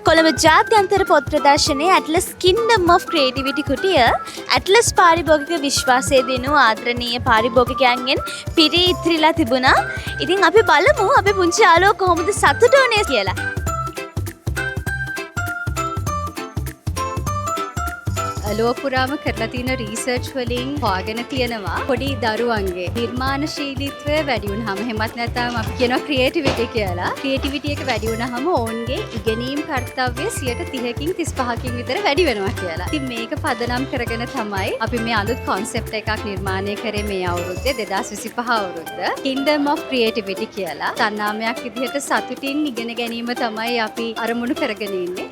කොළඹ ජාත්‍යන්තර පොත් ප්‍රදර්ශනයේ Atlas කින්ඩම් of creativity කුටිය ඇට්ලස් පාරිභෝගික විශ්වාසය දිනූ ආදරණීය පාරිභෝගිකයන්ගෙන් පිරී ඉතිරිලා තිබුණා. ඉතින් අපි බලමු අපේ පුංචි යාළුවෝ කොහොමද සතුටු වුණේ කියලා. ලොව පුරාම කරලා තියෙන රීසර්ච් වලින් හොයාගෙන තියෙනවා පොඩි දරුවන්ගේ නිර්මාණශීලීත්වය වැඩි වුණාම, එහෙමත් නැත්නම් අපි කියනවා ක්‍රියේටිවිටි කියලා. ක්‍රියේටිවිටි එක වැඩි වුණාම ඔවුන්ගේ ඉගෙනීම් කර්තව්‍ය 30කින් 35කින් විතර වැඩි වෙනවා කියලා. ඉතින් මේක පදනම් කරගෙන තමයි අපි මේ අලුත් කොන්සෙප්ට් එකක් නිර්මාණය කරේ මේ අවුරුද්දේ 2025 අවුරුද්ද. Kingdom of Creativity කියලා. තන්නාමයක් විදිහට සතුටින් ඉගෙන ගැනීම තමයි අපි අරමුණු කරගෙන ඉන්නේ.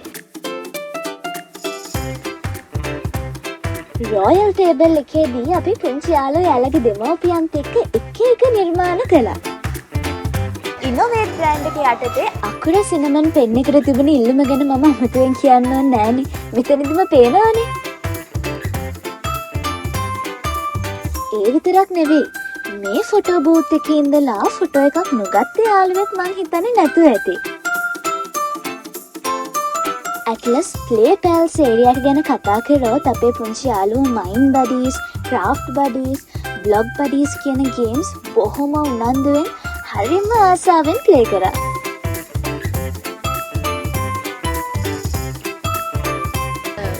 රොයල් ටේබල් එකේදී අපි පුංචි යාළුවෝ යාළගේ දෙමව්පියන්ත් එක්ක එක එක නිර්මාණ කළා. ඉනෝවේට් බ්‍රෑන්ඩ් එක යටතේ අකුර සිනමන් පෙන් එකට තිබුණ ඉල්ලුම ගැන මම අමුතුවෙන් කියන්න ඕනේ නෑනේ. මෙතනදිම පේනවනේ. ඒ විතරක් නෙවෙයි, මේ ෆොටෝ බූත් එකේ ඉඳලා ෆොටෝ එකක් නොගත්ත යාළුවෙක් මං හිතන්නේ නැතුව ඇති. ඇට්ලස් ප්ලේ පැල්ස් ඒරියා එක ගැන කතා කරොත් අපේ පුංචි යාළුවෝ මයින්ඩ් බඩීස්, ක්‍රාෆ්ට් බඩීස්, බ්ලොග් බඩීස් කියන ගේම්ස් බොහොම උනන්දුවෙන් හරිම ආසාවෙන් ප්ලේ කරා.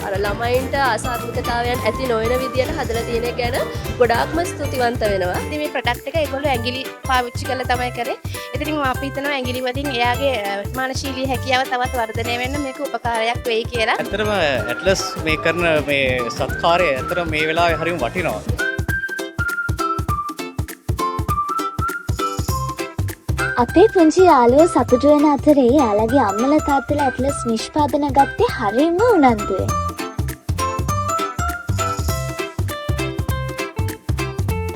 අර ළමයින්ට ආසාත්මිකතාවයන් ඇති නොවන විදියට හදලා තියෙන එක ගැන ගොඩාක්ම ස්තුතිවන්ත වෙනවා. ඉතින් මේ ප්‍රොඩක්ට් එක ඒගොල්ලෝ ඇඟිලි පාවිච්චි කරලා තමයි කරේ. ඉතින් අපි හිතනවා ඇඟිලි වලින් එයාගේ නිර්මාණශීලී හැකියාව තවත් වර්ධනය වෙන්න මේක උපකාරයක් වෙයි කියලා. ඇත්තටම ඇට්ලස් මේ කරන මේ සත්කාරය ඇත්තටම මේ වෙලාවේ හරිම වටිනවා. අපේ පුංචි යාළුවෝ සතුටු වෙන අතරේ එයාලගේ අම්මලා තාත්තලා ඇට්ලස් නිෂ්පාදන ගත්තේ හරිම උනන්දුවෙන්.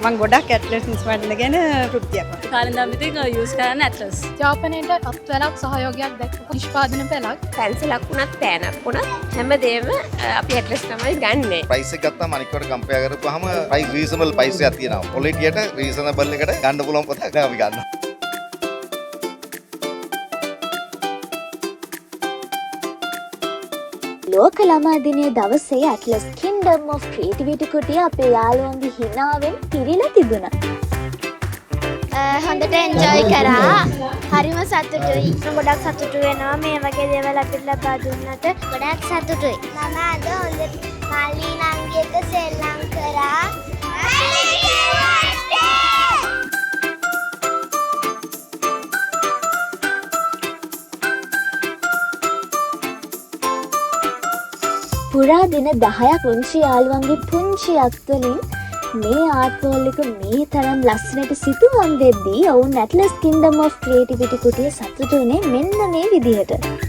මං ගොඩක් ඇට්ලස් නිෂ්පාදන ගැන තෘප්තියක් වුණා. කාලෙන් ඉඳන් ඉතින් යූස් කරන්න ඇට්ලස්. යාපනයට අත්වලක් සහයෝගයක් දැක්වපු නිෂ්පාදන පෙළක්. පැන්සලක් වුණත් පෑනක් වුණත් හැමදේම අපි ඇට්ලස් තමයි ගන්නෙ. ප්‍රයිස් එක ගත්තාම අනික් ඒවාට කම්පෙයාර් කරපුවාම ප්‍රයිස් රීසනබල් ප්‍රයිස් එකක් තියෙනවා. ක්වොලිටියට රීසනබල් එකට ගන්න පුළුවන් පොතක් දැන් අපි ගන්නවා. ලෝක ළමා දිනය දවසේ ඇට්ලස් කින්ඩම් ඔෆ් ක්‍රියේටිවිටි කුටිය අපේ යාළුවන්ගේ හිනාවෙන් පිරීලා තිබුණා. හොඳට එන්ජොයි කරා. හරිම සතුටුයි. ගොඩක් සතුටු වෙනවා මේ වගේ දේවල් අපිට ලබා දුන්නට. ගොඩක් සතුටුයි. මම අද හොඳට මල්ලි නංගි එක්ක සෙල්ලම් කරා. පුරා දින 10ක් පුංචි යාළුවන්ගේ පුංචි අත්වලින් මේ ආර්ට් වෝල් එක මේ තරම් ලස්සනට සිතුවම් දෙද්දී ඔවුන් ඇට්ලස් කින්ඩම් ඔෆ් ක්‍රියේටිවිටි කුටිය සතුටු වුණේ මෙන්න මේ විදිහට.